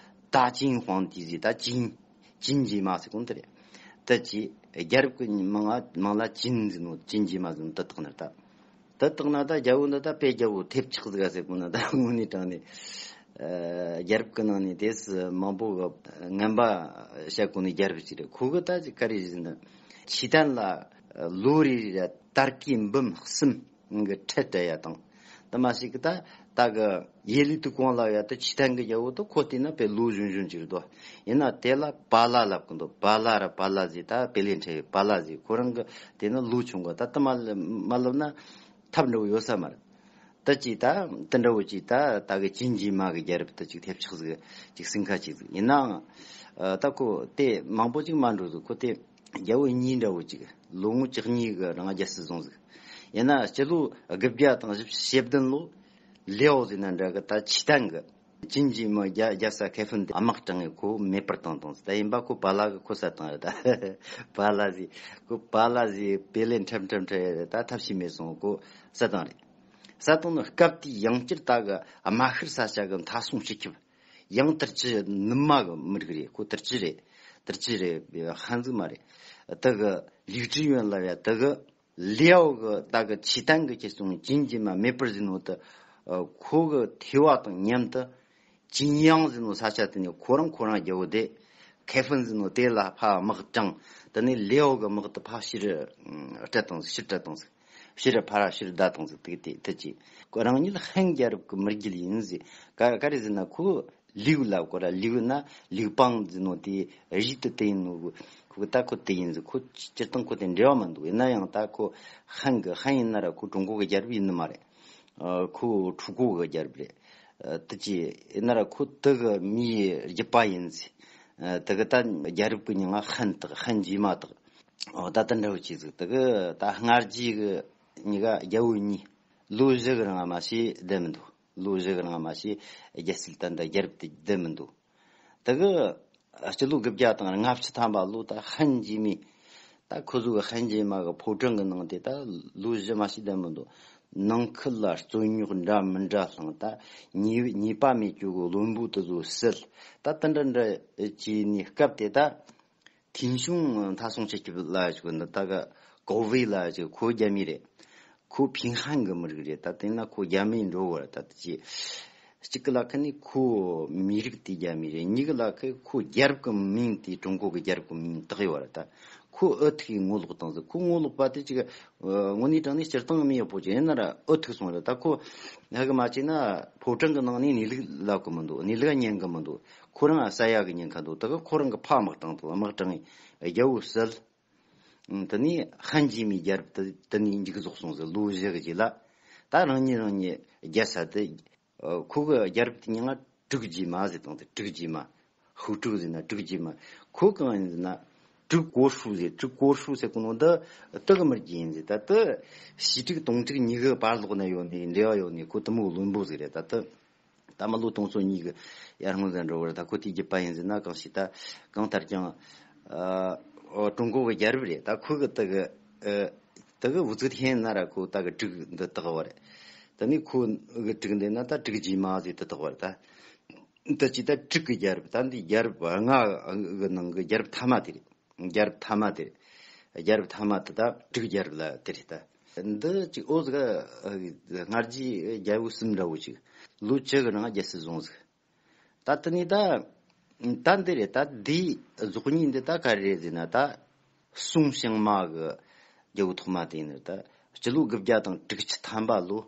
ད་ཅིན་ཧུང་ཏི་ཟེར། ད་ཅིན་ཅིན་རྗེས་མ་ཟེར་གོ་ནོ་དེ་རེད། དེ་བྱས་རྒྱལ་རབས་ཀྱི་མིང་ང་མིང་ལ་ཅིན་ཟེར་ནོ། ཅིན་རྗེས་མ་ཟེར་ནོ་དེ་བཏགས་ནི་རེད་ད། དེ་བཏགས་ན་ད་རྒྱལ་པོ་འདི་ད་དཔེ་རྒྱལ་པོ་ཐེབས་ཆག་ཟིག་ག་ཟེར་གོ་ནོ་ད་དངོས་གནས་དྲང་ནས། ཨ་རྒྱལ་རབས་ཀྱི་ནང་ནས་དེ་སུ་མང་པོ་གི་ངན་པ་བཤད་གོ་ནི་རྒྱལ་རབས་ཅིག་རེད། ཁོ་གི་ད་ཅིག་ག་རེ་ཟེར་ན། ཆོས་དད་ལ་ལོ་རེ་རེ་དར་གོས་འབུམ་གསུམ་གི་ཁྲལ་སྤྲད་ཡ་དང་། དེ་མ་ཞིག་གི་ད་ད་གི་ཡེ་ལི་ཏུ་གོང་ལ་ཡ་ད་ཆོས་དད་གི་རྒྱལ་པོ་ད་ཁོ་བལྟས་ན་དཔེ་ལོ་གཞོན་གཞོན་ཅིག་རེད་དོ། ཡིན་ན་དེ་ལ་པཱ་ལ་ལབ་གི་འདུག་པཱ་ལ་ར་པཱ་ལ་ཟེར། ད་དཔེ་ལས་འཕྲལ་བའི་པཱ་ལ་ཟེར། ཁོ་རང་གི་དེ་ནི་ལོ་ཆུང་གི། ད་དེ་མ་ལ་མ་ལབ་ན་ཐབས་འདྲ་བོ་ཡོད་ས་མ་རེད། ད་ཅིག་ད་དེ་འདྲ་བོ་ཅིག་ད་ད་གི་ཅིན་རྗེས་མ་གི་རྒྱལ་རབས་ད་ཅིག་ཐེབས་ཆག་ཟིག་ཅིག་སེང་ཁ་ཅིག་ཟིག་ཡིན་ནའང་། ཨ་ད་ཁོ་དེ་མང་པོ་ཅིག་མ་འགྲོ་ཟིག་ཁོ་དེ་རྒྱལ་པོ་གཉིས་འདྲ་བོ་ཅིག་ལོ་ངོ་བཅུ་གཉིས་གི་རིང་རྒྱལ་སྲིད་བཟུང་ཟིག་ཡིན་ན་སྤྱི་ལོ་དགུ་བརྒྱ་དང་བཞི་བཅུ་ཞེ་བདུན་ལོ་ལེའོ་ཟེར་ན་འདྲ་གི་ད་ཆོས་དད་གི་ཅིན་རྗེས་མ་རྒྱལ་རྒྱལ་ས་ཁེ་ཧྥུན་དེ་དམག་དྲངས་ངས་ཁོ་མེད་པར་བཏང་བཏང་ཟིག་ད་ཡིན་པ་ཁོ་པཱ་ལ་གི་ཁོ་བསད་བཏང་རེད་ད། པཱ་ལ་ཟེར། ཁོ་པཱ་ལ་ཟེར་དཔེ་ལས་འཕྲལ་འཕྲལ་འཕྲལ་རེད། ད་ཐབས་ཤེས་མེད་སོང་ཁོ་བསད་བཏང་རེད། བསད་བཏང་ནི་སྐབས་དེའི་ཡང་བསྐྱར་ད་གི་རྨ་ཤུལ་ས་ཆ་གི་མཐའ་སྲུང་སྤྱི་ཁྱབ་ཡང་དར་ཅི་ནུབ་མ་གི་མི་རིགས་རེད། ཁོ་དར་ཅི་རེད། དར་ཅི་རེད། ཧན་ཟིག་མ་རེད། ད་གི་ལིའུ་ཀྲི་ཡོན་ལབ་ཡ་ད་གི་ལེའོ་གི་ད་གི་ཆོས་དད་གི་ཁྱེར་སོང་ཅིན་རྗེས་མ་མེད་པར་བཟོས་ནོ་ད། ཨ་ཁོ་གི་ཐེ་བ་དང་མཉམ་དུ་ཅིན་ཡང་ཟེར་ནོ་ས་ཆ་དེ་ནས་ཁོ་རང་ཁོ་རང་རྒྱལ་པོ་དེ། ཁེ་ཧྥུན་ཟེར་ནོ་དེ་ལ་ཕར་དམག་དྲངས། དེ་ནས་ལེའོ་གི་དམག་དེ་ཕར་ཕྱིར་སྤྲད་བཏང་ཟིག་ཕྱིར་སྤྲད་བཏང་ཟིག་ཕྱིར་ཕར་ཕྱིར་བདའ་བཏང་ཟིག་དེ་དེ་དེ་ཅི། ཁོ་རང་ཉིད་ཧན་རྒྱལ་རབས་ཀྱི་མི་རྒྱུད་ཡིན་ཟེར། ག་ག་རེ་ཟེར་ན་ཁོ་ལིའུ་ལབ་གོ་ར། ལིའུ་ན་ལིའུ་པང་ཟེར་ནོ་དེ་རིགས་དེ་དེ་ཡིན་ནོ། ཁོ་ད་ཁོ་དེ་ཡིན་ཟེར། ཁོ་སྤྱིར་བཏང་ཁོ་དེ་འབྲེལ་བ་མི་འདུག་ཡིན་ན་ཡང་ད་ཁོ་ཧན་གི་ཧན་ཡིན་ན་ར་ཁོ་ཀྲུང་གོ་གི་རྒྱལ་རབས་ཡིན་ནི་མ་རེད། ཨ་ཁོ་ཁྲུ་གོ་གི་རྒྱལ་རབས་རེད། ཨ་དེ་ཅི་ཡིན་ན་ར་ཁོ་དེ་གི་མིའི་རྒྱུད་པ་ཡིན་ཟེར། ཨ་དེ་གི་ད་རྒྱལ་རབས་ཀྱི་མིང་ང་ཧན་དག་ཧན་རྗེས་མ་དག་ཨོ་ད་དེ་འདྲ་བོ་ཅིག་ཟིག་དེ་གི་ད་སྔ་རྗེས་གི་གཉིས་ཀ་རྒྱལ་པོ་གཉིས་ལོ་བཞི་གི་རིང་མ་ཤེས་བསྡད་མི་འདུག་ལོ་བཞི་གི་རིང་མ་ཤེས་རྒྱལ་སྲིད་ད་འདི་རྒྱལ་རབས་དེ་བསྡད་མི་འདུག་དེ་གི་སྤྱི་ལོ་དགུ་བརྒྱ་དང་ལྔ་བཅུ་ཐམ་པ་ལོ་ད་ཧན་རྗེས་མའི་ད་ཁོ་ཚོ་གི་ཧན་རྗེས་མ་གི་ཕོ་བྲང་གི་ནང་དེ་ད་ལོ་བཞི་མ་ཤེས་བསྡད་མི་འདུག་ནང་ཁུལ་ལ་རྩོད་རྙོག་འདྲ་མི་འདྲ་བསླངས། ད་ཉེས་ཉེས་པ་མེད་རྒྱུ་གི་བློན་པོ་དེ་ཚོ་བསད། ད་དེ་འདྲ་འདྲ་བྱས་ནས་སྐབས་དེ་ད། ཐིན་ཤུང་མཐའ་སྲུང་སྤྱི་ཁྱབ་ལ་ཞིག་འདི་ད་ག་ཀོ་ཝེ་ལ་ཞིག་ཁོ་རྒྱ་མི་རེད། ཁོ་ཕིང་ཧན་གི་མི་རིགས་རེད། ད་དེ་ན་ཁོ་རྒྱ་མི་འགྲོ་བར་ད་དེ་ཅི། གཅིག་གི་ལ་ཁ་ནི་ཁོ་མི་རིགས་དེ་རྒྱ་མི་རེད། གཉིས་གི་ལ་ཁ་ཁོ་རྒྱལ་རབས་ཀྱི་མིང་དེ་ཀྲུང་གོ་གི་རྒྱལ་རབས་ཀྱི་མིང་བཏགས་ཡོད་རེད། ད་ཁོ་ཨུ་ཐུག་གི་ངོ་ལོག་བཏང་ཟིག་ཁོ་ངོ་ལོག་པ་དེ་ཅིག་དངོས་གནས་དྲང་གནས་སྤྱིར་བཏང་མི་ཡག་པོ་ཅིག་ཡིན་ན་ར་ཨུ་ཐུག་སོང་རེད། ད་ཁོ་ཧ་གི་མ་བྱས་ན་ཕོ་བྲང་གི་ནང་ནས་གནས་ལུགས་ལབ་གི་མི་འདུག་གནས་ལུགས་ཉན་གི་མི་འདུག་ཁོ་རང་ས་ཡ་གི་ཉེན་ཁ་འདུག་ད་གི་ཁོ་རང་གི་ཕ་དམག་དྲངས་འདུག་དམག་དྲངས་རྒྱལ་པོ་བསད། དེ་ནས་ཧན་རྗེས་མའི་རྒྱལ་རབས་དེ་དེ་ནས་མཇུག་རྫོགས་སོང་ཟེར། ལོ་བཞི་གི་རྗེས་ལ་ད་རང་ཉིད་རང་ཉིད་རྒྱལ་ས་དེ། ཁོ་གི་རྒྱལ་རབས་དེ་མིང་ང་དྲུག་རྗེས་མ་ཟེར་བཏང་སྟེ། དྲུག་རྗེས་མ། ཧུའུ་དྲུག་ཟེར་ན་དྲུག་རྗེས་མ། ཁོ་གང་ཡིན་ཟེར་ན། དྲུག་གོ་ཧྲུའུ་ཟེར། དྲུག་གོ་ཧྲུའུ་ཟེར་གོ་ནོ་འདི་དེ་གི་མི་རྒྱུད་ཡིན་ཟེར། ད་དེ་ཞི་དྲུག་དུང་དྲུག་གཉིས་གི་བར་ལོགས་ན་ཡོད་ནི་འབྲེལ་བ་ཡོད་ནི་ཁོ་དེ་མོ་བློན་པོ་ཟིག་རེད། ད་དེ། ད་མི་ལོ་དུང་སོ་གཉིས་ཀྱི་ཡར་སྔོན་ཟིག་འགྲོ་བར་ད་ཁོ་དེའི་རྒྱུད་པ་ཡིན་ཟེར་ན་གང་ཞིག་ད་གང་ལྟར་ཀྱང་། ཨ་ཀྲུང་གོ་གི་རྒྱལ་རབས་རེད། ད་ཁོ་གི་དེ་གི་ཨ་དེ་གི་བུ་ཚུགས་ཐེན་ན་ར་ཁོ་ད་གི་དྲུག་འདི་བཏགས་པ་རེད། དེ་ནས་ཁོ་གི་དྲུག་འདི་ན་ད་དྲུག་རྗེས་མ་ཟེར་དེ་བཏགས་པ་རེད། ད་འདི་ཅི་ད་དྲུག་གི་རྒྱལ་རབས། ད་འདི་རྒྱལ་རབས་ལྔ་གི་ནང་གི་རྒྱལ་རབས་ཐ་མ་དེ་རེད། རྒྱལ་རབས་ཐ་མ་དེ། རྒྱལ་རབས་ཐ་མ་དེ་ད་དྲུག་རྒྱལ་རབས་ལ་དེ་རེད་ད། འདི་ཅིག་ཨོ་ཟིག་སྔ་རྗེས་རྒྱལ་པོ་གསུམ་འདྲ་བོ་ཅིག་ལོ་བཅུ་གི་ནང་རྒྱལ་སྲིད་བཟུང་ཟིག་ད་དེ་ནས་ད་ད་འདི་རེད། ད་འདིའི་རྫོགས་གཉིས་འདི་ད་ག་རེ་རེད་ཟེར་ན། ད་སུང་ཞང་མ་གི་རྒྱལ་པོ་ཐོག་མ་དེ་ཡིན་ནི་རེད། ད་སྤྱི་ལོ་དགུ་བརྒྱ་དང་དྲུག་ཅུ་ཐམ་པ་ལོ།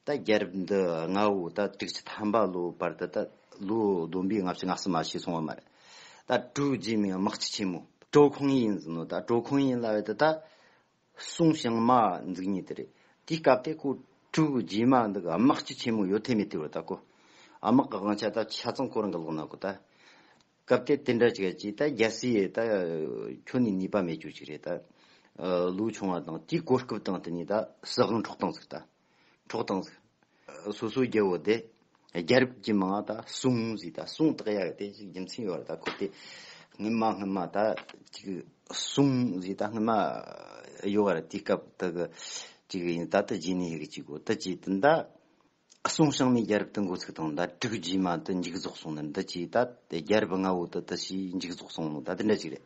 ད་རྒྱལ་རབས་འདི་ལྔ་བོ་ད་དྲུག་ཅུ་ཐམ་པ་ལོ་བར་དུ་ད་ལོ་བསྡོམས་པས་ལྔ་བཅུ་ང་གསུམ་མ་ཞིག་སོང་བ་མ་རེད། ད་ཀྲུའུ་རྗེས་མའི་དམག་སྤྱི་ཆེན་མོ་ཀྲོའུ་ཁོང་ཡིན་ཟེར་ནོ། ད་ཀྲོའུ་ཁོང་ཡིན་ལབ་ཡ་དེ་ད་སུང་ཞང་མ་འཛུགས་མཁན་དེ་རེད། དེའི་སྐབས་དེ་ཁོ་ཀྲུའུ་རྗེས་མ་འདི་གི་དམག་སྤྱི་ཆེན་མོ་ཡོད་ཐེ་མེད་ཐེ་བ་ད་ཁོ་དམག་གི་དབང་ཆ་ད་ཆ་ཚང་ཁོ་རང་གི་ལག་ན་ཁོ་ད། སྐབས་དེ་དེ་འདྲ་ཅིག་ཅིག་ད་རྒྱལ་སྲིད་ད་ཁྱོན་ནས་ནུས་པ་མེད་རྒྱུ་ཅིག་རེད། ད་ལོ་ཆུང་བ་དང་དེའི་གོ་སྐབས་དང་དེ་ནས་ད་སྲིད་དབང་འཕྲོག་བཏང་ཟིག་ད་འཕྲོག་བཏང་ཟིག་སོ་སོའི་རྒྱལ་པོ་དེ་རྒྱལ་རབས་ཀྱི་མིང་ད་སུང་ཟིག་ད་སུང་བཏགས་ཡ་གི་དེ་ཅིག་རྒྱུ་མཚན་ཡོད་རེད། ད་ཁོ་དེ་སྔོན་མ་སྔོན་མ་ད་ཅིག་སུང་ཟིག་ད་སྔོན་མ་ཡོད་རེད། དེའི་སྐབས་ད་གི་ ཅིག་ཡིན། ད་ལྟ་རྗེས་ནས་ཡི་གེ་གཅིག་གོ་ད་ཅི་དེ་ད། གསུང་བྱང་མའི་རྒྱལ་རབས་དེ་འགོ་ཚུགས་དང་། ད་དྲུག་རྗེས་མ་དེ་མཇུག་རྫོགས་སོང་ནི་འདི་ཅི་ད། རྒྱལ་རབས་ལྔ་བོ་དེ་དེ་ཞེས་མཇུག་རྫོགས་སོང་ནོ་ད་དེ་འདྲ་ཅིག་རེད།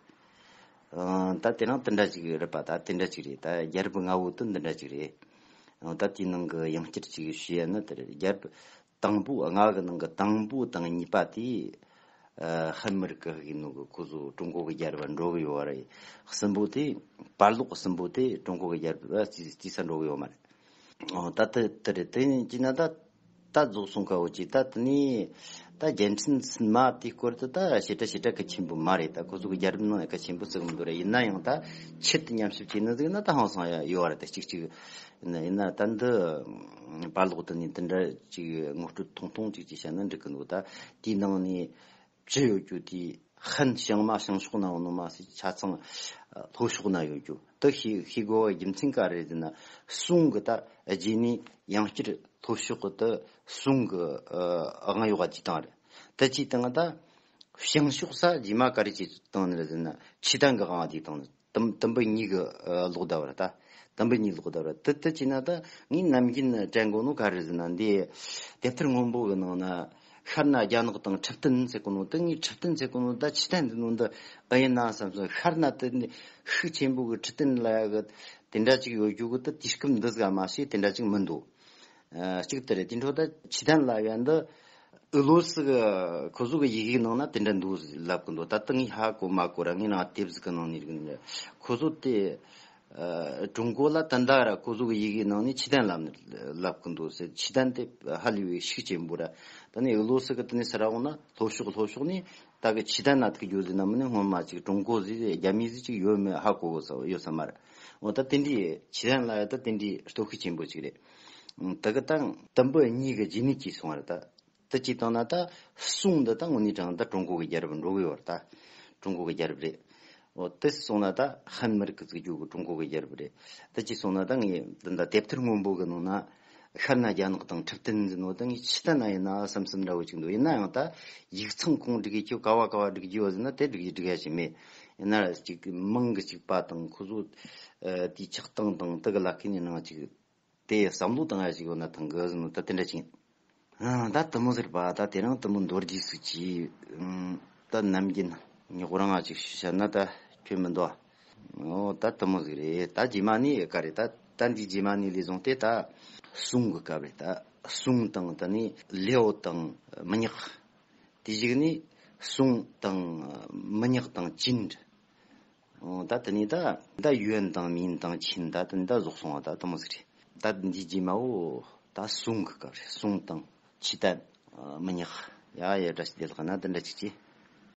ཨང་། ད་དེ་རིང་དེ་འདྲ་ཅིག་རེད་པ། ད་དེ་འདྲ་ཅིག་རེད། ད་རྒྱལ་རབས་ལྔ་བོ་དེ་འདི་འདྲ་ཅིག་རེད། ཨང་། ད་དེའི་ནང་གི་ཡང་བསྐྱར་ཅིག་ཞུ་ཡ་ན་དེ་རེད། རྒྱལ་རབས་དང་པོ། ལྔ་གི་ནང་གི་དང་པོ་དང་གཉིས་པ་དེ། ཨ། ཧན་མི་རིགས་ཀྱི་ཡིན་ནོ་གི་ཁོ་ཚོ་ཀྲུང་གོ་གི་རྒྱལ་རབས་འགྲོ་གི་ཡོད་རེད། གསུམ་པོ་དེ། བར་ལོག་གསུམ་པོ་དེ་ཀྲུང་གོ་གི་རྒྱལ་རབས་རྩིས་རྩིས་ས་འགྲོ་གི་ཡོད་མ་རེད། ཨོ། ད་དེ་དེ་རེད། དེ་ཡིན་གྱི་ན་ད། ད་རྫོགས་སོང་ཀ་བོ་ཅིག་ད་དེ་ནས་ད་རྒྱལ་ཕྲན་ཚུན་མ་དེའི་སྐོར་དུ་ད་ཞེ་དྲག་ཞེ་དྲག་གི་ཆེན་པོ་མ་རེད། ད་ཁོ་ཚོ་གི་རྒྱལ་རབས་ནང་ཡང་གལ་ཆེན་པོ་བརྩི་གི་མི་འདུག་ར། ཡིན་ན་ཡང་ད་ཆེད་དུ་ཉམས་ཞིབ་བྱས་ན་ཟིག་ན་ད་ཧང་སང་ཡ་ཡོད་ར། ད་གཅིག་གཅིག་ཡིན་ན་ད་འདི་བར་ལོག་དེ་ནས་དེ་འདྲ་ཅིག་ངོ་སྤྲོད་ཐུང་ཐུང་ཅིག་ཅིག་བཤད་ན་འགྲིག་གི་འདུག་ད་དེའི་ནང་ནས་བྲིས་ཡོད་རྒྱུ་དེ་ཧན་བྱང་མ་བྱང་ཕྱོགས་ན་ཡོད་ནོ་མ་ཟད་ཆ་ཚང་ལྷོ་ཕྱོགས་ན་ཡོད་རྒྱུ་དེ་ཤེས་ཤེས་དགོས་པའི་རྒྱུ་མཚན་ག་རེ་ཟེར་ན། སུང་གི་ད་རྗེས་ནས་ཡང་བསྐྱར་ལྷོ་ཕྱོགས་གི་ད་སུང་གི་ཨ་དབང་ཡོད་པ་ཅིག་བཏང་རེད། ད་ཅིག་བཏང་ད་བྱང་ཕྱོགས་ས་རྗེས་མ་ག་རེ་ཅིག་བཏང་ནི་རེད་ཟེར་ན།契丹གི་དབང་དེ་བཏང་ནི། དུམ་དུམ་བུ་གཉིས་ཀྱི་ཨ་ལོག་ད་བར་ད། དུམ་བུ་གཉིས་ལོག་ད་བར་དེ་དེ་བྱས་ན་ད་ངས་ནམ་རྒྱུན་དྲན་གོ་ནོ་ག་རེ་ཟེར་ན། འདི་དེབ་ཐེར་སྔོན་པོ་གི་ནང་ན་ཤར་ན་རྒྱ་ནག་དང་ཁྲི་སྟན་ཟེར་གོ་ནོ་དེ། ངས་ཁྲི་སྟན་ཟེར་གོ་ནོ་ད་契丹འདི་ནོ་འདི་ཨེ་ཡིན་ན་བསམ་སོང་། ཤར་ན་དེ་ཤུགས་ཆེན་པོ་གི་ཁྲི་སྟན་ལ་ཡ་གི་དེ་འདྲ་ཅིག་ཡོད་རྒྱུ་གི་ད་དུས་སྐབས་འདི་ཟིག་མ་ཤེས་དེ་འདྲ་ཅིག་མི་འདུག་ཨ། གཅིག་དེ་རེད། དེ་འཕྲོ་ད་契丹ལབ་ཡ་འདི་ཨུ་ལོ་སི་གི་ཁོ་ཚོ་གི་ཡི་གེའི་ནང་ན་དེ་འདྲ་འདུག་ལབ་གི་འདུག་ད་ལྟ་ངས་ཧ་གོ་མ་གོ་ར། ངས་རང་དེབ་ཟིག་གི་ནང་ནས་རིག་ནས། ཁོ་ཚོ་དེ་ཨ་ཀྲུང་གོ་ལ་ད་ད་ར་ཁོ་ཚོ་གི་ཡི་གེའི་ནང་ནས་契丹ལབ་ནས་ལབ་གི་འདུག་ཟེར།契丹དེ་ཧ་ལས་པའི་ཤུགས་ཆེན་པོ་ར། ད་ནི་ཨུ་ལོ་སི་གི་དེ་ནས་སི་ར་འོང་ན་ལྷོ་ཕྱོགས་ལྷོ་ཕྱོགས་ནས་ད་གི་契丹ན་ཐུག་རྒྱུ་ཟེར་ན་མིན་ནི་སྔོན་མ་ཅིག་ཀྲུང་གོ་ཟིག་རྒྱ་མི་ཟིག་ཅིག་ཡོད་མེད་ཧ་གོ་གི་ས་ཡོད་ས་མ་རེད། འོ་ད་དེ་འདྲའི་契丹ལ་ཡ་ད་དེ་འདྲའི་སྟོབས་ཤུགས་ཆེན་པོ་ཅིག་རེད། ད་གི་ད་དུམ་བུ་གཉིས་གི་རྗེས་ནས་ཅིག་སོང་བ་རེད་ད། དེ་ཅིག་བཏང་ན་ད་སུང་འདི་ད་དངོས་གནས་དྲང་ད་ཀྲུང་གོ་གི་རྒྱལ་རབས་འགྲོ་གི་ཡོད་རེད་ད། ཀྲུང་གོ་གི་རྒྱལ་རབས་རེད། འོ་དེ་སོང་ན་ད་ཧན་མི་རིགས་ཀྱི་བཙུགས་རྒྱུ་གི་ཀྲུང་གོ་གི་རྒྱལ་རབས་རེད། དེ་ཅིག་སོང་ན་ད་ངས་འདི་འདྲ་དེབ་ཐེར་སྔོན་པོ་གི་ནང་ན་ཤར་ན་རྒྱ་ནག་དང་ཁྲི་སྟན་ཟེར་ནོ་ད་ངས་契丹ན་ཡིན་ན་བསམ་བསམ་འདྲ་བོ་ཅིག་འདུག་ཡིན་ན་ཡང་ད་ཡིག་ཚང་ཁུངས་སྒྲིག་གི་ཁྱོད་ག་བ་ག་བ་སྒྲིག་རྒྱུ་ཡོད་ཟེར་ན་དེ་སྒྲིག་རྒྱུ་སྒྲིག་ཡ་ཞིག་མེད། ཡིན་ན་ཅིག་མིང་གི་གཅིག་པ་དང་ཁོ་ཚོ་ཨ་དེའི་ཆགས་སྟངས་དང་དེ་གི་ལ་ཁེ་ནས་ནང་ཅིག་དེ་བསམ་བློ་བཏང་ཡ་ཞིག་ཡོད་ན་ཐང་གི་ཟེར་ནོ་ད་དེ་འདྲ་ཅིག་ཨ། ད་དེ་མོ་ཟེར་བ་ད་དེ་རིང་དེ་མོ་མདོར་བསྡུས་སུ་གྱིས། ཨང་། ད་ནམ་རྒྱུན་ཉོག་རང་ང་ཅིག་ཞུ་བྱ་ན་ད་ཁྱོད་མི་འདུག་ཨོ་ད་དེ་མོ་ཟིག་རེད། ད་རྗེས་མ་ནི་ག་རེད། ད་ད་འདི་རྗེས་མ་ནི་ལས་བཟུང་སྟེ་ད་སུང་གི་སྐབས་རེད། ད་སུང་དང་ད་ནི་ལེའོ་དང་མི་ཉག་དེ་གཞུག་ནི་སུང་དང་མི་ཉག་དང་ཅིན། ཨོ་ད་དེ་ནས་ད་ད་ཡོན་དང་མིན་དང་ཆིན་ད་དེ་ནས་ད་རྫོགས་སོང་བ་ད་དེ་མོ་ཟིག་རེད། ད་འདི་རྗེས་མ་བོ་ད་སུང་གི་སྐབས་རེད། སུང་དང་契丹མི་ཉག་ཡ་ཡ་འདྲ་ཞིག་དེ་ལགས་ན་དེ་འདྲ་ཅིག་ཅིག